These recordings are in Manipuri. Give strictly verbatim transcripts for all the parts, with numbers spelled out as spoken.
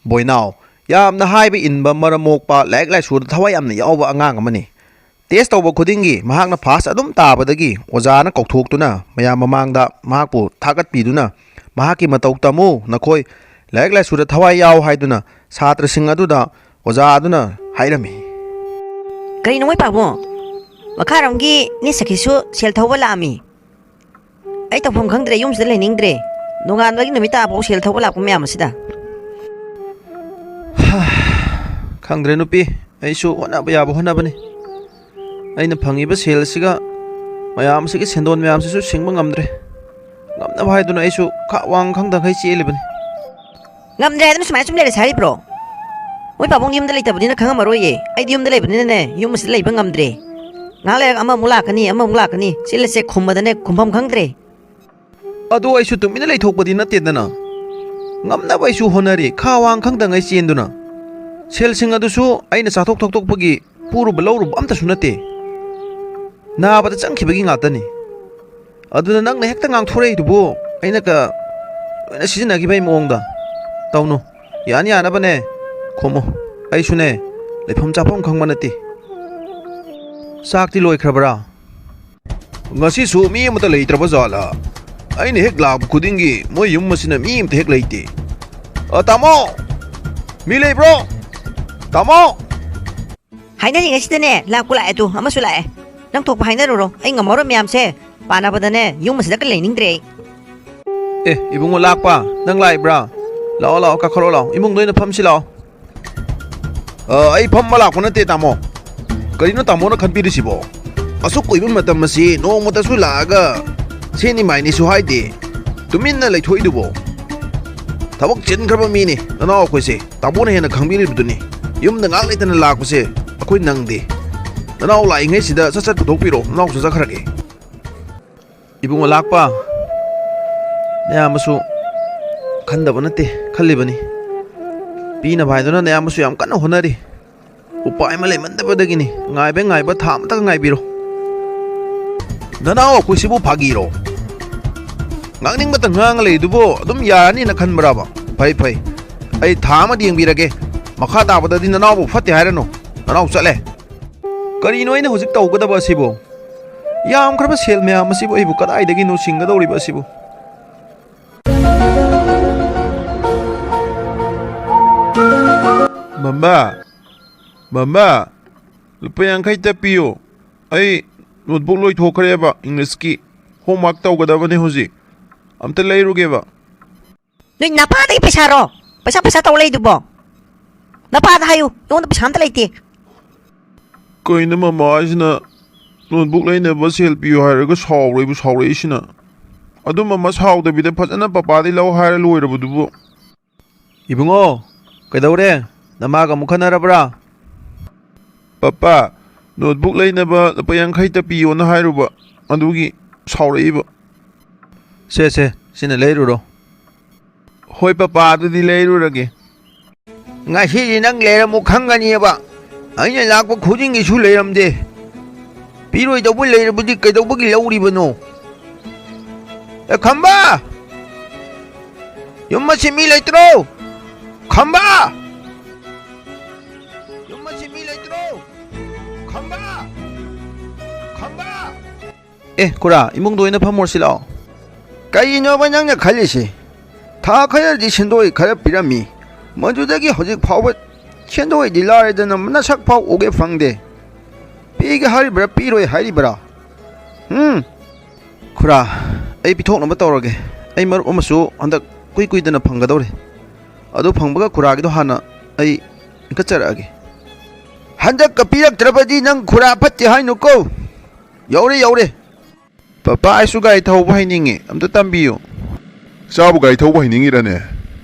ꯕꯣꯏꯅꯥꯎ ꯌꯥꯝꯅ ꯍꯥꯏꯕ ꯏꯟꯕ, ꯃꯔꯝ ꯃꯣꯛꯄ, ꯂꯥꯏꯔꯤꯛ ꯂꯥꯏꯁꯨꯗ ꯊꯋꯥꯏ ꯌꯥꯝꯅ ꯌꯥꯎꯕ ꯑꯉꯥꯡ ꯑꯃꯅꯤ꯫ ꯇꯦꯁ ꯇꯧꯕ ꯈꯨꯗꯤꯡꯒꯤ ꯃꯍꯥꯛꯅ ꯐꯥꯁ ꯑꯗꯨꯝ ꯇꯥꯕꯗꯒꯤ ꯑꯣꯖꯥꯅ ꯀꯧꯊꯣꯛꯇꯨꯅ ꯃꯌꯥꯝ ꯃꯃꯥꯡꯗ ꯃꯍꯥꯛꯄꯨ ꯊꯥꯒꯠꯄꯤꯗꯨꯅ, "ꯃꯍꯥꯛꯀꯤ ꯃꯇꯧ ꯇꯝꯃꯨ, ꯅꯈꯣꯏ ꯂꯥꯏꯔꯤꯛ ꯂꯥꯏꯁꯨꯗ ꯊꯋꯥꯏ ꯌꯥꯎ" ꯍꯥꯏꯗꯨꯅ ꯁꯥꯇ꯭ꯔꯁꯤꯡ ꯑꯗꯨꯗ ꯑꯣꯖꯥ ꯑꯗꯨꯅ ꯍꯥꯏꯔꯝꯃꯤ꯫ "ꯀꯔꯤꯅꯣ ꯃꯣꯏ ꯄꯥꯕꯨꯡ? ꯃꯈꯥꯔꯣꯝꯒꯤ ꯅꯦ ꯁꯈꯤꯁꯨ ꯁꯦꯜ ꯊꯧꯕ ꯂꯥꯛꯑꯝꯃꯤ꯫ ꯑꯩ ꯇꯧꯐꯝ ꯈꯪꯗ꯭ꯔꯦ, ꯌꯨꯝꯁꯤꯗ ꯂꯩꯅꯤꯡꯗ꯭ꯔꯦ꯫ ꯅꯣꯡꯉꯥꯟꯕꯗꯒꯤ ꯅꯨꯃꯤꯠ ꯇꯥꯐꯥꯎ ꯁꯦꯜ ꯊꯧꯕ ꯂꯥꯛꯄ ꯃꯌꯥꯝ ꯑꯁꯤꯗ꯫" "ꯈꯪꯗ꯭ꯔꯦ ꯅꯨꯄꯤ, ꯑꯩꯁꯨ ꯍꯣꯠꯅꯕ ꯌꯥꯕ ꯍꯣꯠꯅꯕꯅꯤ꯫ ꯑꯩꯅ ꯐꯪꯉꯤꯕ ꯁꯦꯜ ꯑꯁꯤꯒ ꯃꯌꯥꯝ ꯑꯁꯤꯒꯤ ꯁꯦꯟꯗꯣꯟ ꯃꯌꯥꯝꯁꯤꯁꯨ ꯁꯤꯡꯕ ꯉꯝꯗ꯭ꯔꯦ꯫ ꯉꯝꯅꯕ ꯍꯥꯏꯗꯨꯅ ꯑꯩꯁꯨ ꯈꯥ ꯋꯥꯡ ꯈꯪꯗꯈꯩ ꯆꯦꯜꯂꯤꯕꯅꯤ꯫" "ꯉꯝꯗ꯭ꯔꯦ ꯍꯥꯏꯗꯨꯅ ꯁꯨꯃꯥꯏꯅ ꯁꯨꯝ ꯂꯩꯔꯁꯦ ꯍꯥꯏꯔꯤꯕ꯭ꯔꯣ? ꯃꯣꯏ ꯄꯥꯕꯨꯡ ꯌꯨꯝꯗ ꯂꯩꯇꯕꯅꯤꯅ ꯈꯪꯉꯝꯃꯔꯣꯏꯌꯦ꯫ ꯑꯩꯗꯤ ꯌꯨꯝꯗ ꯂꯩꯕꯅꯤꯅꯅꯦ, ꯌꯨꯝ ꯑꯁꯤꯗ ꯂꯩꯕ ꯉꯝꯗ꯭ꯔꯦ꯫ ꯉꯥꯏꯍꯥꯛ ꯂꯩꯔꯒ ꯑꯃꯃꯨꯛ ꯂꯥꯛꯀꯅꯤ, ꯑꯃꯃꯨꯛ ꯂꯥꯛꯀꯅꯤ꯫ ꯆꯦꯜꯂꯁꯦ ꯈꯨꯝꯕꯗꯅꯦ ꯈꯨꯝꯐꯝ ꯈꯪꯗ꯭ꯔꯦ꯫" "ꯑꯗꯨ ꯑꯩꯁꯨ ꯇꯨꯃꯤꯟꯅ ꯂꯩꯊꯣꯛꯄꯗꯤ ꯅꯠꯇꯦꯗꯅ꯫ ꯉꯝꯅꯕ ꯑꯩꯁꯨ ꯍꯣꯠꯅꯔꯤ, ꯈꯥ ꯋꯥꯡ ꯈꯪꯗꯉꯩ ꯆꯦꯟꯗꯨꯅ꯫ ꯁꯦꯜꯁꯤꯡ ꯑꯗꯨꯁꯨ ꯑꯩꯅ ꯆꯥꯊꯣꯛ ꯊꯛꯇꯣꯛꯄꯒꯤ ꯄꯨꯔꯨꯕ ꯂꯧꯔꯨꯕ ꯑꯝꯇꯁꯨ ꯅꯠꯇꯦ꯫ ꯅꯥꯕꯗ ꯆꯪꯈꯤꯕꯒꯤ ꯉꯥꯛꯇꯅꯤ꯫ ꯑꯗꯨꯗ ꯅꯪꯅ ꯍꯦꯛꯇ ꯉꯥꯡꯊꯣꯔꯛꯏꯗꯨꯕꯨ ꯑꯩꯅ ꯀ-, ꯂꯣꯏꯅ ꯁꯤꯖꯤꯟꯅꯈꯤꯕꯒꯤ ꯃꯑꯣꯡꯗ꯫ ꯇꯧꯅꯨ꯫ ꯌꯥꯅ ꯌꯥꯅꯕꯅꯦ ꯈꯨꯝꯃꯨ꯫ ꯑꯩꯁꯨꯅꯦ ꯂꯩꯐꯝ ꯆꯥꯐꯝ ꯈꯪꯕ ꯅꯠꯇꯦ꯫ ꯆꯥꯛꯇꯤ ꯂꯣꯏꯈ꯭ꯔꯕ꯭ꯔꯥ?" "ꯉꯁꯤꯁꯨ ꯃꯤ ꯑꯃꯠꯇ ꯂꯩꯇ꯭ꯔꯕ ꯖꯥꯠꯂꯥ? ꯑꯩꯅ ꯍꯦꯛ ꯂꯥꯛꯄ ꯈꯨꯗꯤꯡꯒꯤ ꯃꯣꯏ ꯌꯨꯝ ꯑꯁꯤꯅ ꯃꯤ ꯑꯃꯠꯇ ꯍꯦꯛ ꯂꯩꯇꯦ꯫ ꯑ, ꯇꯥꯃꯣ! ꯃꯤ ꯂꯩꯕ꯭ꯔꯣ? ꯇꯥꯃꯣ!" ꯍꯥꯏꯅꯔꯤꯉꯩꯁꯤꯗꯅꯦ, ꯂꯥꯛꯄꯨ ꯂꯥꯛꯑꯦ ꯇꯨ, ꯑꯃꯁꯨ ꯂꯥꯛꯑꯦ꯫ ꯅꯪ ꯊꯣꯛꯄ ꯍꯥꯏꯅꯔꯨꯔꯣ, ꯑꯩ ꯉꯝꯃꯔꯣꯏ ꯃꯌꯥꯝꯁꯦ꯫ ꯄꯥꯅꯕꯗꯅꯦ, ꯌꯨꯝ ꯑꯁꯤꯗ ꯀ ꯂꯩꯅꯤꯡꯗ꯭ꯔꯦ ꯑꯩ꯫ ꯑꯦ, ꯏꯕꯨꯡꯉꯣ ꯂꯥꯛꯄ, ꯅꯪ ꯂꯥꯛꯏꯕ꯭ꯔꯥ? ꯂꯥꯛꯑꯣ, ꯂꯥꯛꯑꯣ, ꯀꯥꯈꯠꯂꯛꯑꯣ, ꯂꯥꯛꯑꯣ, ꯏꯃꯨꯡꯗ ꯑꯣꯏꯅ ꯐꯝꯁꯤ ꯂꯥꯛꯑꯣ꯫ ꯑ, ꯑꯩ ꯐꯝꯕ ꯂꯥꯛꯄ ꯅꯠꯇꯦ, ꯇꯥꯃꯣ꯫ ꯀꯔꯤꯅꯣ ꯇꯥꯃꯣꯅ ꯈꯟꯕꯤꯔꯤꯁꯤꯕꯣ? ꯑꯁꯨꯛ ꯀꯨꯏꯕ ꯃꯇꯝ ꯑꯁꯤ ꯅꯣꯡꯃꯇꯁꯨ ꯂꯥꯛꯑꯒ ꯁꯦꯟꯅꯤ ꯃꯥꯏꯅꯤꯁꯨ ꯍꯥꯏꯗꯦ, ꯇꯨꯃꯤꯟꯅ ꯂꯩꯊꯣꯛꯏꯗꯨꯕꯣ? ꯊꯕꯛ ꯆꯤꯟꯈ꯭ꯔꯕ ꯃꯤꯅꯤ ꯅꯅꯥꯎ ꯑꯩꯈꯣꯏꯁꯦ, ꯇꯥꯃꯣꯅ ꯍꯦꯟꯅ ꯈꯪꯕꯤꯔꯤꯕꯗꯨꯅꯤ꯫ ꯌꯨꯝꯗ ꯉꯥꯏꯍꯥꯛ ꯂꯩꯇꯅ ꯂꯥꯛꯄꯁꯦ ꯑꯩꯈꯣꯏ ꯅꯪꯗꯦ꯫ ꯅꯅꯥꯎ ꯂꯥꯛꯏꯉꯩꯁꯤꯗ ꯁꯠ ꯁꯠ ꯄꯨꯊꯣꯛꯄꯤꯔꯣ, ꯅꯅꯥꯎꯁꯨ ꯆꯠꯈ꯭ꯔꯒꯦ꯫ ꯏꯕꯨꯡꯉꯣ ꯂꯥꯛꯄ, ꯅꯌꯥꯝꯕꯁꯨ ꯈꯟꯗꯕ ꯅꯠꯇꯦ, ꯈꯜꯂꯤꯕꯅꯤ꯫ ꯄꯤꯅꯕ ꯍꯥꯏꯗꯨꯅ ꯅꯌꯥꯝꯕꯁꯨ ꯌꯥꯝ ꯀꯟꯅ ꯍꯣꯠꯅꯔꯤ꯫ ꯎꯄꯥꯏ ꯑꯃ ꯂꯩꯃꯟꯗꯕꯗꯒꯤꯅꯤ, ꯉꯥꯏꯕ ꯉꯥꯏꯕ ꯊꯥ ꯑꯃꯇꯪ ꯉꯥꯏꯕꯤꯔꯣ꯫ ꯅꯅꯥꯎ ꯑꯩꯈꯣꯏꯁꯤꯕꯨ ꯐꯥꯒꯤꯔꯣ? ꯉꯥꯡꯅꯤꯡꯕꯇ ꯉꯥꯡꯉ ꯂꯩꯗꯨꯕꯨ ꯑꯗꯨꯝ ꯌꯥꯔꯅꯤꯅ ꯈꯟꯕ꯭ꯔꯕ? ꯐꯩ, ꯐꯩ꯫ ꯑꯩ ꯊꯥ ꯑꯃꯗꯤ ꯌꯦꯡꯕꯤꯔꯒꯦ꯫ ꯃꯈꯥ ꯇꯥꯕꯗꯗꯤ ꯅꯅꯥꯎꯕꯨ ꯐꯠꯇꯦ ꯍꯥꯏꯔꯅꯨ꯫ ꯅꯅꯥꯎ ꯆꯠꯂꯦ꯫ ꯀꯔꯤꯅꯣ ꯑꯩꯅ ꯍꯧꯖꯤꯛ ꯇꯧꯒꯗꯕ ꯑꯁꯤꯕꯨ? ꯌꯥꯝꯈ꯭ꯔꯕ ꯁꯦꯜ ꯃꯌꯥꯝ ꯑꯁꯤꯕꯨ ꯑꯩꯕꯨ ꯀꯗꯥꯏꯗꯒꯤꯅꯣ ꯁꯤꯡꯒꯗꯧꯔꯤꯕ ꯑꯁꯤꯕꯨ? ꯃꯃꯥ, ꯃꯃꯥ, ꯂꯨꯄꯥ ꯌꯥꯡꯈꯩꯇ ꯄꯤꯌꯨ꯫ ꯑꯩ ꯅꯣꯠꯕꯨꯛ ꯂꯣꯏꯊꯣꯛꯈ꯭ꯔꯦꯕ ꯏꯪꯂꯤꯁꯀꯤ꯫ ꯍꯣꯝꯋꯥꯔꯛ ꯇꯧꯒꯗꯕꯅꯦ ꯍꯧꯖꯤꯛ꯫ ꯑꯝꯇ ꯂꯩꯔꯨꯒꯦꯕ꯫ ꯅꯣꯏ ꯅꯄꯥꯗꯒꯤ ꯄꯩꯁꯥꯔꯣ? ꯄꯩꯁꯥ, ꯄꯩꯁꯥ ꯇꯧ ꯂꯩꯗꯨꯕꯣ? ꯅꯄꯥꯗ ꯍꯥꯏꯌꯨ, ꯑꯩꯉꯣꯟꯗ ꯄꯩꯁꯥ ꯑꯝꯇ ꯂꯩꯇꯦ꯫ ꯀꯩꯅꯣ ꯃꯃꯥ ꯍꯥꯏꯁꯤꯅ ꯅꯣꯠꯕꯨꯛ ꯂꯩꯅꯕ ꯁꯦꯜ ꯄꯤꯌꯨ ꯍꯥꯏꯔꯒ ꯁꯥꯎꯔꯛꯏꯕ, ꯁꯥꯎꯔꯛꯏꯁꯤꯅ? ꯑꯗꯨ ꯃꯃꯥ ꯁꯥꯎꯗꯕꯤꯗ ꯐꯖꯅ ꯄꯄꯥꯗꯩ ꯂꯧ ꯍꯥꯏꯔ ꯂꯣꯏꯔꯕꯗꯨꯕꯨ꯫ ꯏꯕꯨꯡꯉꯣ, ꯀꯩꯗꯧꯔꯦ? ꯅꯃꯥꯒ ꯑꯃꯨꯛ ꯈꯟꯅꯔꯕ꯭ꯔꯥ? ꯄꯄꯥ, ꯅꯣꯠꯕꯨꯛ ꯂꯩꯅꯕ ꯂꯨꯄꯥ ꯌꯥꯡꯈꯩꯇ ꯄꯤꯌꯣꯅ ꯍꯥꯏꯔꯨꯕ, ꯑꯗꯨꯒꯤ ꯁꯥꯎꯔꯛꯏꯕ꯫ ꯁꯦ, ꯁꯦ, ꯁꯤꯅ ꯂꯩꯔꯨꯔꯣ꯫ ꯍꯣꯏ ꯄꯄꯥ, ꯑꯗꯨꯗꯤ ꯂꯩꯔꯨꯔꯒꯦ꯫ ꯉꯁꯤꯗꯤ ꯅꯪ ꯂꯩꯔꯝꯃꯨ ꯈꯪꯒꯅꯤꯕ꯫ ꯑꯩꯅ ꯂꯥꯛꯄ ꯈꯨꯗꯤꯡꯒꯤꯁꯨ ꯂꯩꯔꯝꯗꯦ꯫ ꯄꯤꯔꯣꯏꯗꯧꯕ ꯂꯩꯔꯕꯗꯤ ꯀꯩꯗꯧꯕꯒꯤ ꯂꯧꯔꯤꯕꯅꯣ? ꯑꯦ ꯈꯝꯕ! ꯌꯨꯝ ꯑꯁꯤ ꯃꯤ ꯂꯩꯇ꯭ꯔꯣ? ꯈꯝꯕ! ꯌꯨꯝ ꯑꯁꯤ ꯃꯤ ꯂꯩꯇ꯭ꯔꯣ? ꯈꯝꯕ! ꯈꯝꯕ! ꯑꯦ ꯈꯨꯔꯥ, ꯏꯃꯨꯡꯗ ꯑꯣꯏꯅ ꯐꯝꯃꯨꯔꯁꯤ ꯂꯥꯛꯑꯣ꯫ ꯀꯩꯅꯣꯕ ꯅꯪꯅ ꯈꯜꯂꯤꯁꯦ? ꯊꯥ ꯈꯔꯗꯤ ꯁꯦꯟꯗꯣꯏ ꯈꯔ ꯄꯤꯔꯝꯃꯤ, ꯃꯗꯨꯗꯒꯤ ꯍꯧꯖꯤꯛ ꯐꯥꯎꯕ ꯁꯦꯟꯗꯣꯏꯗꯤ ꯂꯥꯏꯔꯗꯅ ꯅꯁꯛ ꯐꯥꯎ ꯎꯒꯦ ꯐꯪꯗꯦ꯫ ꯄꯤꯒꯦ ꯍꯥꯏꯔꯤꯕ꯭ꯔꯥ, ꯄꯤꯔꯣꯏ ꯍꯥꯏꯔꯤꯕ꯭ꯔꯥ? ꯎꯝ? ꯈꯨꯔꯥ, ꯑꯩ ꯄꯤꯊꯣꯛꯅꯕ ꯇꯧꯔꯒꯦ꯫ ꯑꯩ ꯃꯔꯨꯞ ꯑꯃꯁꯨ ꯍꯟꯗꯛ ꯀꯨꯏ ꯀꯨꯏꯗꯅ ꯐꯪꯒꯗꯧꯔꯦ꯫ ꯑꯗꯨ ꯐꯪꯕꯒ ꯈꯨꯔꯥꯒꯤꯗꯣ ꯍꯥꯟꯅ ꯑꯩ ꯏꯟꯈꯠꯆꯔꯛꯑꯒꯦ꯫ ꯍꯟꯗꯛꯀ ꯄꯤꯔꯛꯇ꯭ꯔꯕꯗꯤ ꯅꯪ ꯈꯨꯔꯥ ꯐꯠꯇꯦ ꯍꯥꯏꯅꯨꯀꯣ꯫ ꯌꯧꯔꯦ, ꯌꯧꯔꯦ꯫ ꯄꯄꯥ, ꯑꯩꯁꯨ ꯒꯥꯔꯤ ꯊꯧꯕ ꯍꯩꯅꯤꯡꯉꯤ, ꯑꯝꯇ ꯇꯝꯕꯤꯌꯨ꯫ ꯏꯆꯥꯕꯨ ꯒꯥꯔꯤ ꯊꯧꯕ ꯍꯩꯅꯤꯡꯉꯤꯔꯅꯦ?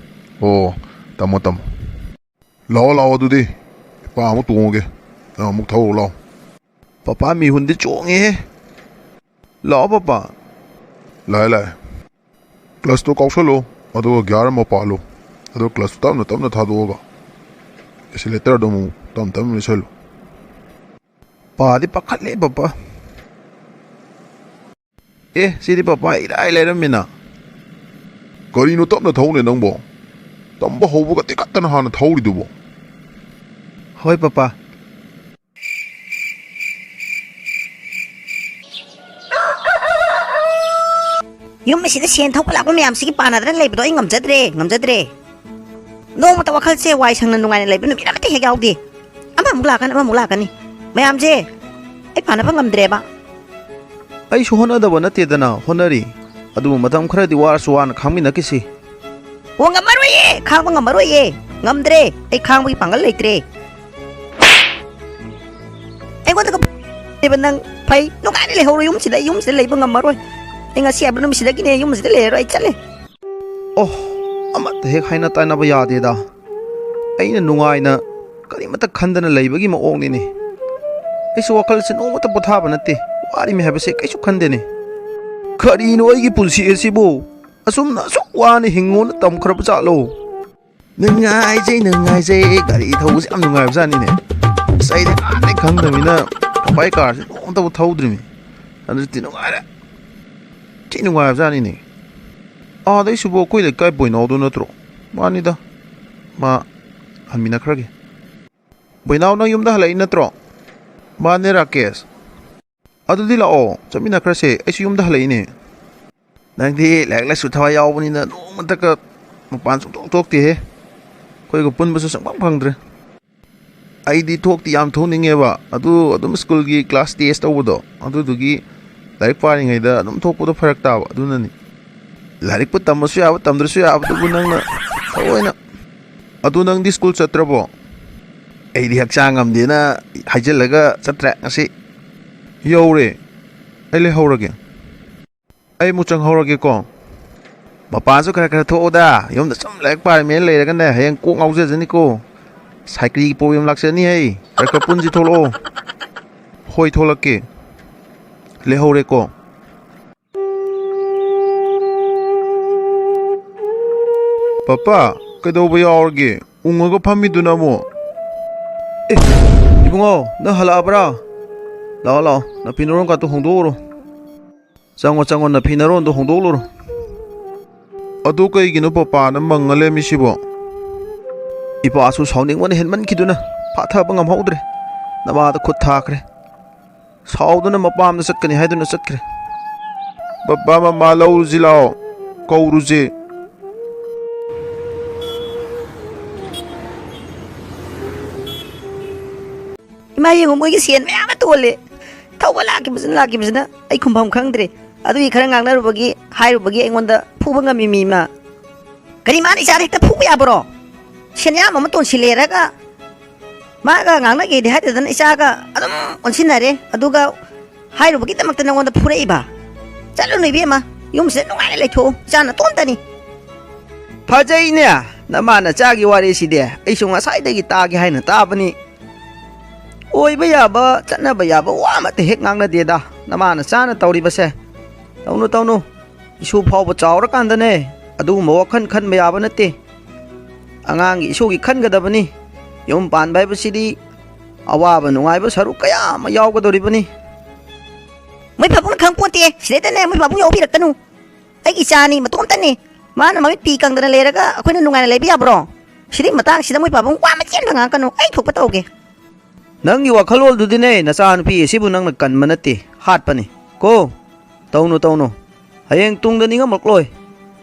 ꯑꯣ, ꯇꯝꯃꯣ, ꯇꯝꯃꯣ꯫ ꯂꯥꯛꯑꯣ, ꯂꯥꯛꯑꯣ, ꯑꯗꯨꯗꯤ ꯏꯄꯥ ꯑꯃꯨꯛ ꯇꯣꯡꯉꯒꯦ, ꯅꯪ ꯑꯃꯨꯛ ꯊꯧꯔꯨ ꯂꯥꯛꯑꯣ꯫ ꯄꯄꯥ, ꯃꯤꯍꯨꯟꯗꯤ ꯆꯣꯡꯉꯦꯍꯦ꯫ ꯂꯥꯛꯑꯣ ꯄꯄꯥ꯫ ꯂꯥꯛꯑꯦ, ꯂꯥꯛꯑꯦ꯫ ꯀ꯭ꯂꯁꯇꯣ ꯀꯥꯎꯁꯜꯂꯣ, ꯑꯗꯨꯒ ꯒꯤꯌꯥꯔ ꯑꯃ ꯄꯥꯜꯂꯣ, ꯑꯗꯨꯒ ꯀ꯭ꯂꯁꯇꯣ ꯇꯞꯅ ꯇꯞꯅ ꯊꯥꯗꯣꯛꯑꯒ ꯑꯦꯁꯤꯂꯦꯇꯔꯗꯣ ꯑꯃꯨꯛ ꯇꯞꯅ ꯇꯞꯅ ꯂꯩꯁꯜꯂꯨ꯫ ꯄꯥꯗꯤ ꯄꯥꯈꯠꯂꯦ ꯄꯄꯥ꯫ ꯑꯦ, ꯁꯤꯗꯤ ꯄꯄꯥ ꯏꯔꯥꯏ ꯂꯥꯏꯔꯝꯃꯤꯅ꯫ ꯀꯔꯤꯅꯣ ꯇꯞꯅ ꯊꯧꯅꯦ ꯅꯪꯕꯣ? ꯇꯝꯕ ꯍꯧꯕꯒ ꯇꯤꯀꯠꯇꯅ ꯍꯥꯟꯅ ꯊꯧꯔꯤꯗꯨꯕꯣ? ꯍꯣꯏ, ꯄꯄꯥ꯫ ꯌꯨꯝ ꯑꯁꯤꯗ ꯁꯦꯟ ꯊꯣꯛꯄ ꯂꯥꯛꯄ ꯃꯌꯥꯝꯁꯤꯒꯤ ꯄꯥꯟꯅꯗꯅ ꯂꯩꯕꯗꯣ ꯑꯩ ꯉꯝꯖꯗ꯭ꯔꯦ, ꯉꯝꯖꯗ꯭ꯔꯦ꯫ ꯅꯣꯡꯃꯇ ꯋꯥꯈꯜꯁꯦ ꯋꯥꯏ ꯁꯪꯅ ꯅꯨꯡꯉꯥꯏꯅ ꯂꯩꯕ ꯅꯨꯃꯤꯠ ꯑꯃꯠꯇ ꯍꯦꯛ ꯌꯥꯎꯗꯦ꯫ ꯑꯃꯃꯨꯛ ꯂꯥꯛꯀꯅꯤ, ꯑꯃꯃꯨꯛ ꯂꯥꯛꯀꯅꯤ꯫ ꯃꯌꯥꯝꯁꯦ ꯑꯩ ꯄꯥꯟꯅꯕ ꯉꯝꯗ꯭ꯔꯦꯕ꯫ ꯑꯩꯁꯨ ꯍꯣꯠꯅꯗꯕ ꯅꯠꯇꯦꯗꯅ, ꯍꯣꯠꯅꯔꯤ꯫ ꯑꯗꯨꯕꯨ ꯃꯇꯝ ꯈꯔꯗꯤ ꯋꯥꯔꯁꯨ ꯋꯥꯅ ꯈꯥꯡꯃꯤꯟꯅꯈꯤꯁꯤ꯫ ꯑꯣ, ꯉꯝꯃꯔꯣꯏꯌꯦ, ꯈꯥꯡꯕ ꯉꯝꯃꯔꯣꯏꯌꯦ꯫ ꯉꯝꯗ꯭ꯔꯦ, ꯑꯩ ꯈꯥꯡꯕꯒꯤ ꯄꯥꯡꯒꯜ ꯂꯩꯇ꯭ꯔꯦ꯫ ꯑꯩꯉꯣꯟꯗꯒ ꯅꯪ ꯐꯩ, ꯅꯨꯡꯉꯥꯏꯅ ꯂꯩꯍꯧꯔꯣ ꯌꯨꯝꯁꯤꯗ꯫ ꯑꯩ ꯌꯨꯝꯁꯤꯗ ꯂꯩꯕ ꯉꯝꯃꯔꯣꯏ꯫ ꯑꯩ ꯉꯁꯤ ꯍꯥꯏꯕ ꯅꯨꯃꯤꯠꯁꯤꯗꯒꯤꯅꯦ ꯌꯨꯝꯁꯤꯗ ꯂꯩꯔꯔꯣꯏ, ꯑꯩ ꯆꯠꯂꯦ꯫ ꯑꯣ, ꯑꯃꯠꯇ ꯍꯦꯛ ꯍꯥꯏꯅ ꯇꯥꯅꯕ ꯌꯥꯗꯦꯗ꯫ ꯑꯩꯅ ꯅꯨꯡꯉꯥꯏꯅ ꯀꯔꯤꯃꯠꯇ ꯈꯟꯗꯅ ꯂꯩꯕꯒꯤ ꯃꯑꯣꯡꯅꯤꯅꯦ꯫ ꯑꯩꯁꯨ ꯋꯥꯈꯜꯁꯦ ꯅꯣꯡꯃꯇ ꯄꯣꯊꯥꯕ ꯅꯠꯇꯦ꯫ ꯋꯥꯔꯤꯃꯤ ꯍꯥꯏꯕꯁꯦ ꯀꯩꯁꯨ ꯈꯟꯗꯦꯅꯦ꯫ ꯀꯔꯤꯅꯣ ꯑꯩꯒꯤ ꯄꯨꯟꯁꯤ ꯑꯁꯤꯕꯨ? ꯑꯁꯨꯝꯅ ꯑꯁꯨꯛ ꯋꯥꯅ ꯍꯤꯡꯉꯣꯅ ꯇꯝꯈ꯭ꯔꯕ ꯖꯥꯠꯂꯣ? ꯅꯨꯡꯉꯥꯏꯖꯩ, ꯅꯨꯡꯉꯥꯏꯖꯩ꯫ ꯒꯥꯔꯤ ꯊꯧꯕꯁꯦ ꯌꯥꯝ ꯅꯨꯡꯉꯥꯏꯕ ꯖꯥꯠꯅꯤꯅꯦ꯫ ꯑꯁ, ꯑꯩꯗꯤ ꯍꯥꯟꯅꯗꯩ ꯈꯪꯗꯕꯅꯤꯅ ꯃꯣꯕꯥꯏꯜ ꯀꯥꯔꯁꯦ ꯅꯣꯡꯃꯇꯕꯨ ꯊꯧꯗ꯭ꯔꯤꯃꯤ꯫ ꯍꯟꯗꯛꯇꯤ ꯅꯨꯡꯉꯥꯏꯔꯦ꯫ ꯊꯤ ꯅꯨꯡꯉꯥꯏꯕ ꯖꯥꯠꯅꯤꯅꯦ꯫ ꯑꯥꯗꯩꯁꯤꯕꯨ ꯑꯩꯈꯣꯏ ꯂꯩꯀꯥꯏ ꯕꯣꯏꯅꯥꯎꯗꯣ ꯅꯠꯇ꯭ꯔꯣ? ꯃꯥꯅꯤꯗ꯫ ꯃꯥ ꯍꯟꯃꯤꯟꯅꯈ꯭ꯔꯒꯦ꯫ ꯕꯣꯏꯅꯥꯎ, ꯅꯪ ꯌꯨꯝꯗ ꯍꯜꯂꯛꯏ ꯅꯠꯇ꯭ꯔꯣ? ꯃꯥꯅꯦ, ꯔꯥꯀꯦꯁ꯫ ꯑꯗꯨꯗꯤ ꯂꯥꯛꯑꯣ, ꯆꯠꯃꯤꯟꯅꯈ꯭ꯔꯁꯦ꯫ ꯑꯩꯁꯨ ꯌꯨꯝꯗ ꯍꯜꯂꯛꯏꯅꯦ꯫ ꯅꯪꯗꯤ ꯂꯥꯏꯔꯤꯛ ꯂꯥꯏꯁꯨ ꯊꯋꯥꯏ ꯌꯥꯎꯕꯅꯤꯅ ꯅꯣꯡꯃꯇꯒ ꯃꯄꯥꯟ ꯁꯨꯡꯊꯣꯛ ꯊꯣꯛꯇꯦꯍꯦ꯫ ꯑꯩꯈꯣꯏꯒ ꯄꯨꯟꯕꯁꯨ ꯁꯨꯡꯐꯪ ꯐꯪꯗ꯭ꯔꯦ꯫ ꯑꯩꯗꯤ ꯊꯣꯛꯇꯤ ꯌꯥꯝ ꯊꯣꯛꯅꯤꯡꯉꯦꯕ, ꯑꯗꯨ ꯑꯗꯨꯝ ꯁ꯭ꯀꯨꯜꯒꯤ ꯀ꯭ꯂꯥꯁ ꯇꯦꯁ ꯇꯧꯕꯗꯣ, ꯑꯗꯨꯗꯨꯒꯤ ꯂꯥꯏꯔꯤꯛ ꯄꯥꯔꯤꯉꯩꯗ ꯑꯗꯨꯝ ꯊꯣꯛꯄꯗꯣ ꯐꯔꯛ ꯇꯥꯕ, ꯑꯗꯨꯅꯅꯤ꯫ ꯂꯥꯏꯔꯤꯛꯄꯨ ꯇꯝꯃꯁꯨ ꯌꯥꯕ, ꯇꯝꯗ꯭ꯔꯁꯨ ꯌꯥꯕꯗꯨꯕꯨ ꯅꯪꯅ ꯊꯑꯣꯏꯅ꯫ ꯑꯗꯨ ꯅꯪꯗꯤ ꯁ꯭ꯀꯨꯜ ꯆꯠꯇ꯭ꯔꯕꯣ? ꯑꯩꯗꯤ ꯍꯛꯆꯥꯡ ꯉꯝꯗꯦꯅ ꯍꯥꯏꯖꯤꯜꯂꯒ ꯆꯠꯇ꯭ꯔꯦ ꯉꯁꯤ꯫ ꯌꯧꯔꯦ꯫ ꯑꯩ ꯂꯩꯍꯧꯔꯒꯦ꯫ ꯑꯩ ꯑꯃꯨꯛ ꯆꯪꯍꯧꯔꯒꯦꯀꯣ꯫ ꯃꯄꯥꯟꯁꯨ ꯈꯔ ꯈꯔ ꯊꯣꯛꯎꯗ, ꯌꯨꯝꯗ ꯁꯨꯝ ꯂꯥꯏꯔꯤꯛ ꯄꯥꯔꯤꯃꯦꯅ ꯂꯩꯔꯒꯅꯦ, ꯍꯌꯦꯡ ꯀꯣꯛ ꯉꯥꯎꯖꯖꯅꯤꯀꯣ꯫ ꯁꯥꯏꯀ꯭ꯔꯤꯒꯤ ꯄ꯭ꯔꯣꯕ꯭ꯂꯦꯝ ꯂꯥꯛꯆꯅꯤ ꯍꯩ꯫ ꯈꯔ ꯈꯔ ꯄꯨꯟꯁꯤ ꯊꯣꯛꯂꯛꯑꯣ꯫ ꯍꯣꯏ, ꯊꯣꯛꯂꯛꯀꯦ꯫ ꯂꯩꯍꯧꯔꯦꯀꯣ꯫ ꯄꯄꯥ, ꯀꯩꯗꯧꯕ ꯌꯥꯎꯔꯒꯦ? ꯎꯪꯉꯒ ꯐꯝꯃꯤꯗꯨꯅ ꯑꯃꯨꯛ? ꯑꯦ, ꯏꯕꯨꯡꯉꯣ, ꯅꯪ ꯍꯜꯂꯛꯑꯕ꯭ꯔꯥ? ꯂꯥꯛꯑꯣ, ꯂꯥꯛꯑꯣ, ꯅꯐꯤ ꯅꯔꯣꯟ ꯀꯥꯇꯨ ꯍꯣꯡꯗꯣꯛꯎꯔꯣ꯫ ꯆꯪꯉꯣ, ꯆꯪꯉꯣ, ꯅꯐꯤ ꯅꯔꯣꯟꯗꯣ ꯍꯣꯡꯗꯣꯛꯂꯨꯔꯣ꯫ ꯑꯗꯨ ꯀꯩꯒꯤꯅꯣ ꯄꯄꯥꯅ ꯃꯪꯉ ꯂꯩꯔꯝꯃꯤꯁꯤꯕꯣ? ꯏꯄꯥꯁꯨ ꯁꯥꯎꯅꯤꯡꯕꯅ ꯍꯦꯟꯃꯟꯈꯤꯗꯨꯅ ꯐꯥꯊꯕ ꯉꯝꯍꯧꯗ꯭ꯔꯦ꯫ ꯅꯃꯥꯗ ꯈꯨꯠ ꯊꯥꯈ꯭ꯔꯦ꯫ ꯁꯥꯎꯗꯨꯅ ꯃꯄꯥꯝꯗ ꯆꯠꯀꯅꯤ ꯍꯥꯏꯗꯨꯅ ꯆꯠꯈ꯭ꯔꯦ꯫ "ꯕꯕꯥ, ꯃꯃꯥ ꯂꯧꯔꯨꯁꯤ ꯂꯥꯛꯑꯣ, ꯀꯧꯔꯨꯁꯦ"꯫ "ꯏꯃꯥ, ꯌꯦꯡꯉꯨ, ꯃꯣꯏꯒꯤ ꯁꯦꯟ ꯃꯌꯥꯝ ꯑꯃ ꯇꯣꯜꯂꯦ꯫ ꯊꯧꯕ ꯂꯥꯛꯈꯤꯕꯁꯤꯅ, ꯂꯥꯛꯈꯤꯕꯁꯤꯅ ꯑꯩ ꯈꯨꯝꯐꯝ ꯈꯪꯗ꯭ꯔꯦ꯫ ꯑꯗꯨꯒꯤ ꯈꯔ ꯉꯥꯡꯅꯔꯨꯕꯒꯤ, ꯍꯥꯏꯔꯨꯕꯒꯤ ꯑꯩꯉꯣꯟꯗ ꯐꯨꯕ ꯉꯝꯃꯤ ꯃꯤ ꯏꯃꯥ"꯫ "ꯀꯔꯤ, ꯃꯥꯅ ꯏꯆꯥꯗ ꯍꯦꯛꯇ ꯐꯨꯕ ꯌꯥꯕ꯭ꯔꯣ? ꯁꯦꯟ ꯌꯥꯝ ꯑꯃ ꯇꯣꯟꯁꯤꯜꯂꯦꯔꯒ ꯃꯥꯒ ꯉꯥꯡꯅꯒꯦꯗꯤ ꯍꯥꯏꯗꯗꯅ ꯏꯆꯥꯒ ꯑꯗꯨꯝ ꯑꯣꯟꯁꯤꯟꯅꯔꯦ, ꯑꯗꯨꯒ ꯍꯥꯏꯔꯨꯕꯒꯤꯗꯃꯛꯇ ꯅꯉꯣꯟꯗ ꯐꯨꯔꯛꯏꯕ? ꯆꯠꯂꯨꯅꯨ ꯏꯕꯦꯝꯃ, ꯌꯨꯝꯁꯤꯗ ꯅꯨꯡꯉꯥꯏꯅ ꯂꯩꯊꯣꯛꯎ, ꯏꯆꯥ ꯅꯇꯣꯝꯇꯅꯤ"꯫ "ꯐꯖꯩꯅꯦ ꯅꯃꯥ ꯅꯆꯥꯒꯤ ꯋꯥꯔꯤꯁꯤꯗꯤ, ꯑꯩꯁꯨ ꯉꯁꯥꯏꯗꯒꯤ ꯇꯥꯒꯦ ꯍꯥꯏꯅ ꯇꯥꯕꯅꯤ꯫ ꯑꯣꯏꯕ ꯌꯥꯕ, ꯆꯠꯅꯕ ꯌꯥꯕ ꯋꯥ ꯑꯃꯠꯇ ꯍꯦꯛ ꯉꯥꯡꯅꯗꯦꯗ ꯅꯃꯥ ꯅꯆꯥꯅ ꯇꯧꯔꯤꯕꯁꯦ꯫ ꯇꯧꯅꯨ, ꯇꯧꯅꯨ, ꯏꯁꯨ ꯐꯥꯎꯕ ꯆꯥꯎꯔꯀꯥꯟꯗꯅꯦ ꯑꯗꯨꯒꯨꯝꯕ ꯋꯥꯈꯜ ꯈꯟꯕ ꯌꯥꯕ ꯅꯠꯇꯦ꯫ ꯑꯉꯥꯡꯒꯤ ꯏꯁꯨꯒꯤ ꯈꯟꯒꯗꯕꯅꯤ꯫ ꯌꯨꯝ ꯄꯥꯟꯕ ꯍꯥꯏꯕꯁꯤꯗꯤ ꯑꯋꯥꯕ ꯅꯨꯡꯉꯥꯏꯕ ꯁꯔꯨꯛ ꯀꯌꯥ ꯑꯃ ꯌꯥꯎꯒꯗꯧꯔꯤꯕꯅꯤ"꯫ "ꯃꯣꯏ ꯄꯥꯕꯨꯡꯅ ꯈꯪꯄꯣꯟꯇꯦ, ꯁꯤꯗꯩꯗꯅꯦ ꯃꯣꯏ ꯄꯥꯕꯨꯡ ꯌꯥꯎꯕꯤꯔꯛꯀꯅꯨ꯫ ꯑꯩꯒꯤ ꯏꯆꯥꯅꯤ, ꯃꯇꯣꯝꯇꯅꯤ꯫ ꯃꯥꯅ ꯃꯃꯤꯠ ꯄꯤ ꯀꯪꯗꯅ ꯂꯩꯔꯒ ꯑꯩꯈꯣꯏꯅ ꯅꯨꯡꯉꯥꯏꯅ ꯂꯩꯕ ꯌꯥꯕ꯭ꯔꯣ? ꯁꯤꯗꯤ ꯃꯇꯥꯡꯁꯤꯗ ꯃꯣꯏ ꯄꯥꯕꯨꯡ ꯋꯥ ꯃꯆꯦꯠ ꯑꯃ ꯉꯥꯡꯉꯛꯀꯅꯨ, ꯑꯩ ꯊꯣꯛꯄ ꯇꯧꯒꯦ"꯫ "ꯅꯪꯒꯤ ꯋꯥꯈꯜꯂꯣꯟꯗꯨꯗꯤꯅꯦ ꯅꯆꯥꯅꯨꯄꯤ ꯑꯁꯤꯕꯨ ꯅꯪꯅ ꯀꯟꯕ ꯅꯠꯇꯦ, ꯍꯥꯠꯄꯅꯤ ꯀꯣ꯫ ꯇꯧꯅꯨ, ꯇꯧꯅꯨ꯫ ꯍꯌꯦꯡ ꯇꯨꯡꯗ ꯅꯤꯡꯉꯝꯂꯛꯂꯣꯏ꯫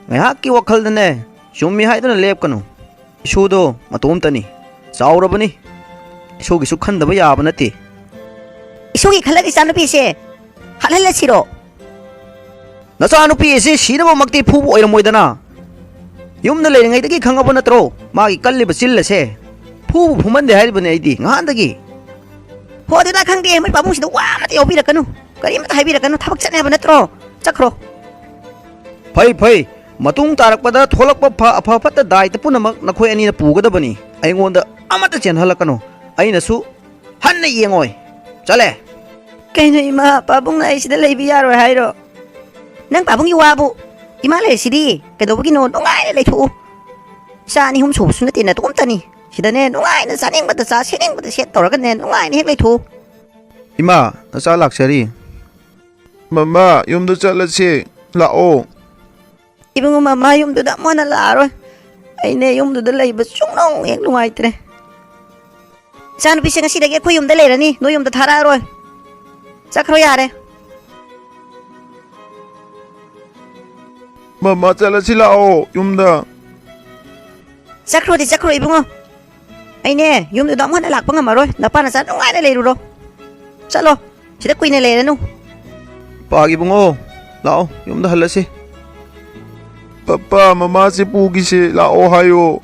ꯉꯥꯏꯍꯥꯛꯀꯤ ꯋꯥꯈꯜꯗꯅꯦ ꯆꯨꯝꯃꯤ ꯍꯥꯏꯗꯨꯅ ꯂꯦꯞꯀꯅꯨ꯫ ꯏꯁꯨꯗꯣ ꯃꯇꯣꯝꯇꯅꯤ, ꯆꯥꯎꯔꯕꯅꯤ꯫ ꯏꯁꯨꯒꯤꯁꯨ ꯈꯟꯗꯕ ꯌꯥꯕ ꯅꯠꯇꯦ"꯫ "ꯏꯁꯨꯒꯤ ꯈꯜꯂꯒ ꯏꯆꯥꯅꯨꯄꯤꯁꯦ ꯍꯥꯠꯍꯜꯂꯁꯤꯔꯣ?" "ꯅꯆꯥꯅꯨꯄꯤ ꯑꯁꯤ ꯁꯤꯅꯕꯃꯛꯇꯤ ꯐꯨꯕ ꯑꯣꯏꯔꯝꯃꯣꯏꯗꯅ꯫ ꯌꯨꯝꯗ ꯂꯩꯔꯤꯉꯩꯗꯒꯤ ꯈꯪꯉꯕ ꯅꯠꯇ꯭ꯔꯣ ꯃꯥꯒꯤ ꯀꯜꯂꯤꯕ ꯆꯤꯜ ꯑꯁꯦ? ꯐꯨꯕꯨ ꯐꯨꯃꯟꯗꯦ ꯍꯥꯏꯔꯤꯕꯅꯤ ꯑꯩꯗꯤ ꯉꯍꯥꯟꯗꯒꯤ"꯫ "ꯍꯣ, ꯑꯗꯨꯅ ꯈꯪꯗꯦ, ꯃꯣꯏ ꯄꯥꯕꯨꯡꯁꯤꯗ ꯋꯥ ꯑꯃꯠꯇ ꯌꯥꯎꯕꯤꯔꯛꯀꯅꯨ, ꯀꯔꯤꯝꯇ ꯍꯥꯏꯕꯤꯔꯛꯀꯅꯨ, ꯊꯕꯛ ꯆꯠꯅꯤ ꯍꯥꯏꯕ ꯅꯠꯇ꯭ꯔꯣ? ꯆꯠꯈ꯭ꯔꯣ"꯫ "ꯐꯩ, ꯐꯩ, ꯃꯇꯨꯡ ꯇꯥꯔꯛꯄꯗ ꯊꯣꯛꯂꯛꯄ ꯐ-, ꯑꯐ ꯐꯠꯇ ꯗꯥꯏꯇ ꯄꯨꯝꯅꯃꯛ ꯅꯈꯣꯏ ꯑꯅꯤꯅ ꯄꯨꯒꯗꯕꯅꯤ, ꯑꯩꯉꯣꯟꯗ ꯑꯃꯠꯇ ꯆꯦꯟꯍꯜꯂꯛꯀꯅꯨ꯫ ꯑꯩꯅꯁꯨ ꯍꯟꯅ ꯌꯦꯡꯉꯣꯏ꯫ ꯆꯠꯂꯦ"꯫ "ꯀꯩꯅꯣ ꯏꯃꯥ, ꯄꯥꯕꯨꯡꯅ ꯑꯩ ꯁꯤꯗ ꯂꯩꯕ ꯌꯥꯔꯣꯏ ꯍꯥꯏꯔꯣ? ꯅꯪ ꯄꯥꯕꯨꯡꯒꯤ ꯋꯥꯕꯨ ꯏꯃꯥ ꯂꯩꯔꯤꯁꯤꯗꯤ ꯀꯩꯗꯧꯕꯒꯤꯅꯣ? ꯅꯨꯡꯉꯥꯏꯅ ꯂꯩꯊꯣꯛꯎ꯫ ꯏꯆꯥ ꯑꯅꯤ ꯑꯍꯨꯝ ꯁꯨꯕꯁꯨ ꯅꯠꯇꯦ, ꯅꯇꯣꯝꯇꯅꯤ꯫ ꯁꯤꯗꯅꯦ ꯅꯨꯡꯉꯥꯏꯅ ꯆꯥꯅꯤꯡꯕꯗ ꯆꯥ, ꯁꯦꯠꯅꯤꯡꯕꯗ ꯁꯦꯠ ꯇꯧꯔꯒꯅꯦ ꯅꯨꯡꯉꯥꯏꯅ ꯍꯦꯛ ꯂꯩꯊꯣꯛꯎ"꯫ "ꯏꯃꯥ, ꯅꯆꯥ ꯂꯥꯛꯆꯔꯤ"꯫ "ꯃꯃꯥ, ꯌꯨꯝꯗ ꯆꯠꯂꯁꯦ꯫ ꯂꯥꯛꯑꯣ"꯫ "ꯏꯕꯨꯡꯉꯣ, ꯃꯃꯥ ꯌꯨꯝꯗꯨꯗ ꯑꯃꯨꯛ ꯍꯟꯅ ꯂꯥꯛꯑꯔꯣꯏ꯫ ꯑꯩꯅꯦ ꯌꯨꯝꯗꯨꯗ ꯂꯩꯕ ꯁꯨꯡꯅꯨꯡ ꯍꯦꯛ ꯅꯨꯡꯉꯥꯏꯇ꯭ꯔꯦ꯫ ꯏꯆꯥꯅꯨꯄꯤꯁꯦ ꯉꯁꯤꯗꯒꯤ ꯑꯩꯈꯣꯏ ꯌꯨꯝꯗ ꯂꯩꯔꯅꯤ, ꯅꯣꯏ ꯌꯨꯝꯗ ꯊꯥꯔꯛꯑꯔꯣꯏ꯫ ꯆꯠꯈ꯭ꯔꯣ ꯌꯥꯔꯦ꯫ ꯃꯃꯥ, ꯆꯠꯂꯁꯤ ꯂꯥꯛꯑꯣ ꯌꯨꯝꯗ꯫ ꯆꯠꯈ꯭ꯔꯣꯗꯤ ꯆꯠꯈ꯭ꯔꯣ ꯏꯕꯨꯡꯉꯣ꯫ ꯑꯩꯅꯦ ꯌꯨꯝꯗꯨꯗ ꯑꯃꯨꯛ ꯍꯟꯅ ꯂꯥꯛꯄ ꯉꯝꯃꯔꯣꯏ꯫ ꯅꯄꯥ ꯅꯆꯥ ꯅꯨꯡꯉꯥꯏꯅ ꯂꯩꯔꯨꯔꯣ꯫ ꯆꯠꯂꯣ꯫ ꯁꯤꯗ ꯀꯨꯏꯅ ꯂꯩꯔꯅꯨ꯫ ꯄꯥꯒꯤ ꯏꯕꯨꯡꯉꯣ, ꯂꯥꯛꯑꯣ ꯌꯨꯝꯗ ꯍꯜꯂꯁꯤ꯫ ꯄꯄꯥ, ꯃꯃꯥꯁꯦ ꯄꯨꯈꯤꯁꯦ ꯂꯥꯛꯑꯣ ꯍꯥꯏꯌꯣ꯫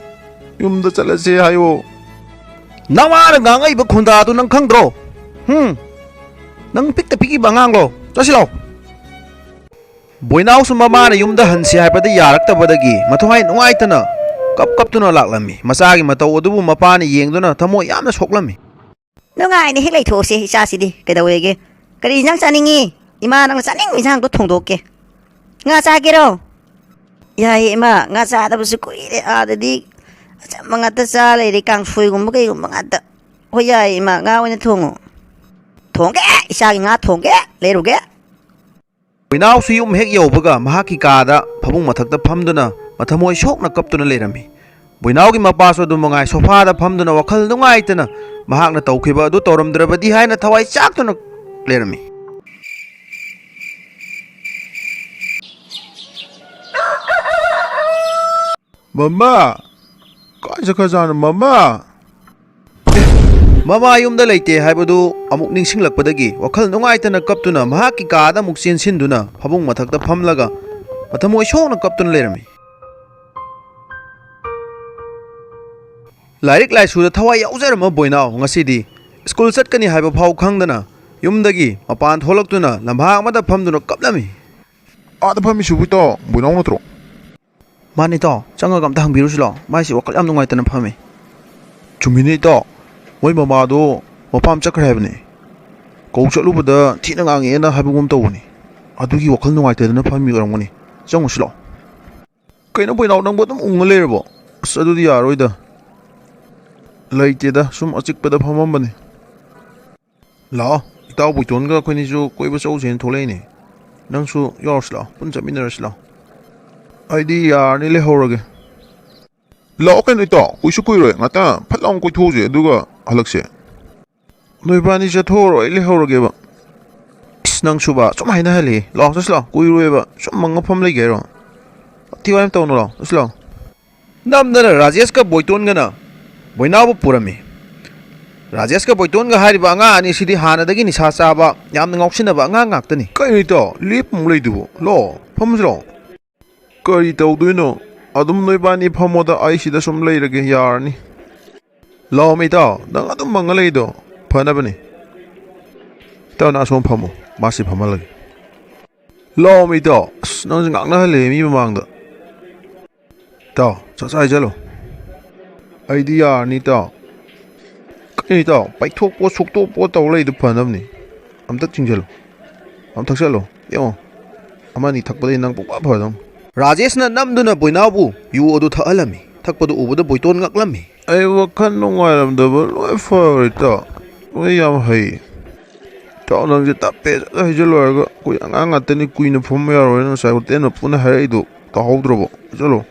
ꯌꯨꯝꯗ ꯆꯠꯂꯁꯦ ꯍꯥꯏꯌꯣ꯫ ꯅꯃꯥꯅ ꯉꯥꯡꯉꯛꯏꯕ ꯈꯣꯟꯗꯥꯗꯨ ꯅꯪ ꯈꯪꯗ꯭ꯔꯣ? ꯍꯨꯝ? ꯅꯪ ꯄꯤꯛꯇ ꯄꯤꯛꯏꯕ ꯑꯉꯥꯡꯂꯣ? ꯆꯠꯁꯤ ꯂꯥꯛꯑꯣ꯫ ꯕꯣꯏꯅꯥꯎꯁꯨ ꯃꯃꯥꯅ ꯌꯨꯝꯗ ꯍꯟꯁꯤ ꯍꯥꯏꯕꯗ ꯌꯥꯔꯛꯇꯕꯗꯒꯤ ꯃꯊ꯭ꯋꯥꯏ ꯅꯨꯡꯉꯥꯏꯇꯅ ꯀꯞ ꯀꯞꯇꯨꯅ ꯂꯥꯛꯂꯝꯃꯤ꯫ ꯃꯆꯥꯒꯤ ꯃꯇꯧ ꯑꯗꯨꯕꯨ ꯃꯄꯥꯅ ꯌꯦꯡꯗꯨꯅ ꯊꯃꯣꯏ ꯌꯥꯝꯅ ꯁꯣꯛꯂꯝꯃꯤ꯫ ꯅꯨꯡꯉꯥꯏꯅ ꯍꯦꯛ ꯂꯩꯊꯣꯛꯑꯁꯦ ꯏꯆꯥꯁꯤꯗꯤ꯫ ꯀꯩꯗꯧꯋꯦꯒꯦ? ꯀꯔꯤ ꯏꯟꯁꯥꯡ ꯆꯥꯅꯤꯡꯉꯤ? ꯏꯃꯥ ꯅꯪꯅ ꯆꯥꯅꯤꯡꯕ ꯏꯟꯁꯥꯡꯗꯣ ꯊꯣꯡꯗꯣꯛꯀꯦ꯫ ꯉꯥ ꯆꯥꯒꯦꯔꯣ? ꯌꯥꯏꯌꯦ ꯏꯃꯥ, ꯉꯥ ꯆꯥꯗꯕꯁꯨ ꯀꯨꯏꯔꯦ꯫ ꯑꯥꯗꯗꯤ ꯑꯆꯝꯕ ꯉꯥꯛꯇ ꯆꯥ ꯂꯩꯔꯦ, ꯀꯥꯡꯁꯣꯏꯒꯨꯝꯕ ꯀꯩꯒꯨꯝꯕ ꯉꯥꯛꯇ꯫ ꯍꯣꯏ ꯌꯥꯏꯌꯦ ꯏꯃꯥ, ꯉꯥ ꯑꯣꯏꯅ ꯊꯣꯡꯉꯣ꯫ ꯊꯣꯡꯒꯦ, ꯏꯆꯥꯒꯤ ꯉꯥ ꯊꯣꯡꯒꯦ, ꯂꯩꯔꯨꯒꯦ꯫ ꯕꯣꯏꯅꯥꯎꯁꯨ ꯌꯨꯝ ꯍꯦꯛ ꯌꯧꯕꯒ ꯃꯍꯥꯛꯀꯤ ꯀꯥꯗ ꯐꯃꯨꯡ ꯃꯊꯛꯇ ꯐꯝꯗꯨꯅ ꯃꯊꯃꯣꯏ ꯁꯣꯛꯅ ꯀꯞꯇꯨꯅ ꯂꯩꯔꯝꯃꯤ꯫ ꯕꯣꯏꯅꯥꯎꯒꯤ ꯃꯄꯥꯁꯨ ꯑꯗꯨ ꯃꯉꯥꯏ, ꯁꯣꯐꯥꯗ ꯐꯝꯗꯨꯅ ꯋꯥꯈꯜ ꯅꯨꯡꯉꯥꯏꯇꯅ ꯃꯍꯥꯛꯅ ꯇꯧꯈꯤꯕ ꯑꯗꯨ ꯇꯧꯔꯝꯗ꯭ꯔꯕꯗꯤ ꯍꯥꯏꯅ ꯊꯋꯥꯏ ꯆꯥꯛꯇꯨꯅ ꯂꯩꯔꯝꯃꯤ꯫ ꯃꯃꯥ! ꯀꯥꯏ ꯆꯠꯈ꯭ꯔꯖꯥꯠꯅꯣ, ꯃꯃꯥ? ꯑꯦ, ꯃꯃꯥ ꯌꯨꯝꯗ ꯂꯩꯇꯦ ꯍꯥꯏꯕꯗꯨ ꯑꯃꯨꯛ ꯅꯤꯡꯁꯤꯡꯂꯛꯄꯗꯒꯤ ꯋꯥꯈꯜ ꯅꯨꯡꯉꯥꯏꯇꯅ ꯀꯞꯇꯨꯅ ꯃꯍꯥꯛꯀꯤ ꯀꯥꯗ ꯑꯃꯨꯛ ꯆꯦꯟꯁꯤꯟꯗꯨꯅ ꯐꯃꯨꯡ ꯃꯊꯛꯇ ꯐꯝꯂꯒ ꯃꯊꯃꯣꯏ ꯁꯣꯛꯅ ꯀꯞꯇꯨꯅ ꯂꯩꯔꯝꯃꯤ꯫ ꯂꯥꯏꯔꯤꯛ ꯂꯥꯏꯁꯨꯗ ꯊꯋꯥꯏ ꯌꯥꯎꯖꯔꯝꯕ ꯕꯣꯏꯅꯥꯎ ꯉꯁꯤꯗꯤ ꯁ꯭ꯀꯨꯜ ꯆꯠꯀꯅꯤ ꯍꯥꯏꯕ ꯐꯥꯎ ꯈꯪꯗꯅ ꯌꯨꯝꯗꯒꯤ ꯃꯄꯥꯟ ꯊꯣꯛꯂꯛꯇꯨꯅ ꯂꯝꯍꯥꯡ ꯑꯃꯗ ꯐꯝꯗꯨꯅ ꯀꯞꯂꯝꯃꯤ꯫ ꯑꯥꯗ ꯐꯝꯃꯤꯁꯤꯕꯨ ꯏꯇꯥꯎ ꯕꯣꯏꯅꯥꯎ ꯅꯠꯇ꯭ꯔꯣ? ꯃꯥꯅꯤ ꯏꯇꯥꯎ, ꯆꯪꯉꯒ ꯑꯝꯇ ꯍꯪꯕꯤꯔꯨꯁꯤ ꯂꯥꯎ, ꯃꯥꯏꯁꯤ ꯋꯥꯈꯜ ꯌꯥꯝ ꯅꯨꯡꯉꯥꯏꯇꯅ ꯐꯝꯃꯤ꯫ ꯆꯨꯝꯃꯤꯅꯦ ꯏꯇꯥꯎ, ꯃꯣꯏ ꯃꯃꯥꯗꯣ ꯃꯄꯥꯝ ꯆꯠꯈ꯭ꯔꯦ ꯍꯥꯏꯕꯅꯤ꯫ ꯀꯧ ꯆꯠꯂꯨꯕꯗ ꯊꯤꯅ ꯉꯥꯡꯉꯛꯑꯦꯅ ꯍꯥꯏꯕꯒꯨꯝ ꯇꯧꯕꯅꯤ꯫ ꯑꯗꯨꯒꯤ ꯋꯥꯈꯜ ꯅꯨꯡꯉꯥꯏꯇꯗꯅ ꯐꯝꯃꯤ ꯑꯣꯏꯔꯝꯒꯅꯤ꯫ ꯆꯪꯉꯨꯁꯤ ꯂꯥꯎ꯫ ꯀꯩꯅꯣ ꯕꯣꯏꯅꯥꯎ, ꯅꯪꯕꯨ ꯑꯗꯨꯝ ꯎꯪꯉ ꯂꯩꯔꯕꯣ? ꯑꯁ, ꯑꯗꯨꯗꯤ ꯌꯥꯔꯣꯏꯗ꯫ ꯂꯩꯇꯦꯗ, ꯁꯨꯝ ꯑꯆꯤꯛꯄꯗ ꯐꯝꯃꯝꯕꯅꯤ꯫ ꯂꯥꯛꯑꯣ, ꯏꯇꯥꯎ ꯕꯣꯏꯇꯣꯟꯒ ꯑꯩꯈꯣꯏꯅꯤꯁꯨ ꯀꯣꯏꯕ ꯆꯧꯁꯦꯅ ꯊꯣꯛꯂꯛꯏꯅꯦ꯫ ꯅꯪꯁꯨ ꯌꯥꯎꯔꯁꯤ ꯂꯥꯛꯑꯣ, ꯄꯨꯟꯅ ꯆꯠꯃꯤꯟꯅꯔꯁꯤ ꯂꯥꯛꯑꯣ꯫ ꯑꯩꯗꯤ ꯌꯥꯔꯅꯤ, ꯂꯩꯍꯧꯔꯒꯦ꯫ ꯂꯥꯛꯑꯣ ꯀꯩꯅꯣ ꯏꯇꯥꯎ, ꯀꯨꯏꯁꯨ ꯀꯨꯏꯔꯣꯏ, ꯉꯥꯛꯇꯪ ꯐꯠ ꯂꯥꯎꯅ ꯀꯣꯏꯊꯣꯛꯎꯁꯦ, ꯑꯗꯨꯒ ꯍꯜꯂꯛꯁꯦ꯫ ꯅꯣꯏꯕꯥꯅꯤ ꯆꯠꯊꯣꯛꯎꯔꯣ, ꯑꯩ ꯂꯩꯍꯧꯔꯒꯦꯕ꯫ ꯏꯁ, ꯅꯪꯁꯨꯕ ꯁꯨꯝ ꯍꯥꯏꯅꯍꯜꯂꯤ꯫ ꯂꯥꯛꯑꯣ, ꯆꯠꯁꯤ ꯂꯥꯛꯑꯣ, ꯀꯨꯏꯔꯣꯏꯕ꯫ ꯁꯨꯝ ꯃꯪꯉ ꯐꯝ ꯂꯩꯒꯦ ꯍꯥꯏꯔꯣ? ꯋꯥꯊꯤ ꯋꯥꯔꯦꯝ ꯇꯧꯅꯨ, ꯂꯥꯛꯑꯣ, ꯆꯠꯁꯤ ꯂꯥꯛꯑꯣ꯫ ꯅꯝꯗꯅ ꯔꯥꯖꯦꯁꯀ ꯕꯣꯏꯇꯣꯟꯒꯅ ꯕꯣꯏꯅꯥꯎꯕꯨ ꯄꯨꯔꯝꯃꯤ꯫ ꯔꯥꯖꯦꯁꯀ ꯕꯣꯏꯇꯣꯟꯒ ꯍꯥꯏꯔꯤꯕ ꯑꯉꯥꯡ ꯑꯅꯤꯁꯤꯗꯤ ꯍꯥꯟꯅꯗꯒꯤ ꯅꯤꯁꯥ ꯆꯥꯕ, ꯌꯥꯝꯅ ꯉꯥꯎꯁꯤꯟꯅꯕ ꯑꯉꯥꯡ ꯉꯥꯛꯇꯅꯤ꯫ ꯀꯩꯅꯣ ꯏꯇꯥꯎ, ꯂꯦꯞꯄ ꯑꯃꯨꯛ ꯂꯩꯗꯨꯕꯨ? ꯂꯥꯛꯑꯣ, ꯐꯝꯁꯤ ꯂꯥꯛꯑꯣ꯫ ꯀꯔꯤ ꯇꯧꯗꯣꯏꯅꯣ? ꯑꯗꯨꯝ ꯅꯣꯏꯕꯥꯅꯤ ꯐꯝꯃꯣꯗ, ꯑꯩ ꯁꯤꯗ ꯁꯨꯝ ꯂꯩꯔꯒꯦ, ꯌꯥꯔꯅꯤ꯫ ꯂꯥꯛꯑꯣꯃꯤ ꯏꯇꯥꯎ, ꯅꯪ ꯑꯗꯨꯝ ꯃꯪꯉ ꯂꯩꯗꯣ ꯐꯅꯕꯅꯤ꯫ ꯏꯇꯥꯎ, ꯅꯪ ꯑꯁꯣꯝ ꯐꯝꯃꯣ, ꯃꯥꯁꯤ ꯐꯝꯍꯜꯂꯒꯦ꯫ ꯂꯥꯛꯑꯣꯃꯤ ꯏꯇꯥꯎ, ꯑꯁ, ꯅꯪꯁꯦ ꯉꯥꯡꯅꯍꯜꯂꯦ ꯃꯤ ꯃꯃꯥꯡꯗ꯫ ꯏꯇꯥꯎ, ꯆꯥꯛ ꯆꯥ ꯍꯩꯖꯜꯂꯣ꯫ ꯑꯩꯗꯤ ꯌꯥꯔꯅꯤ ꯏꯇꯥꯎ꯫ ꯀꯩꯅꯣ ꯏꯇꯥꯎ, ꯄꯩꯊꯣꯛꯄꯣ ꯁꯨꯛꯇꯣꯛꯄꯣ ꯇꯧ ꯂꯩꯗꯣ ꯐꯅꯕꯅꯤ꯫ ꯑꯝꯇ ꯆꯤꯡꯁꯤꯜꯂꯨ꯫ ꯑꯝ ꯊꯛꯆꯜꯂꯣ꯫ ꯌꯦꯡꯉꯣ꯫ ꯑꯃꯅꯤ ꯊꯛꯄꯗꯩ ꯅꯪ ꯄꯨꯡꯐꯥ ꯐꯗꯧꯅꯤ꯫ ꯔꯥꯖꯦꯁꯅ ꯅꯝꯗꯨꯅ ꯕꯣꯏꯅꯥꯎꯕꯨ ꯌꯨ ꯑꯗꯨ ꯊꯛꯍꯜꯂꯝꯃꯤ꯫ ꯊꯛꯄꯗꯨ ꯎꯕꯗ ꯕꯣꯏꯇꯣꯟ ꯉꯛꯂꯝꯃꯤ꯫ ꯑꯩ ꯋꯥꯈꯜ ꯅꯨꯡꯉꯥꯏꯔꯝꯗꯕ ꯂꯣꯏ ꯐꯔꯦ ꯏꯇꯥꯎ꯫ ꯂꯣꯏ ꯌꯥꯝ ꯍꯩ꯫ ꯏꯇꯥꯎ ꯅꯪꯁꯦ ꯇꯞꯄꯦ꯫ ꯆꯠ ꯍꯩꯖꯜꯂꯣ ꯍꯥꯏꯔꯒ ꯑꯩꯈꯣꯏ ꯑꯉꯥꯡ ꯉꯥꯛꯇꯅꯤ, ꯀꯨꯏꯅ ꯐꯝꯕ ꯌꯥꯔꯣꯏꯅ ꯉꯁꯥꯏ ꯍꯣꯇꯦꯜ ꯃꯄꯨꯅ ꯍꯥꯏꯔꯛꯏꯗꯣ ꯇꯥꯍꯧꯗ꯭ꯔꯕꯣ? ꯆꯠꯂꯣ꯫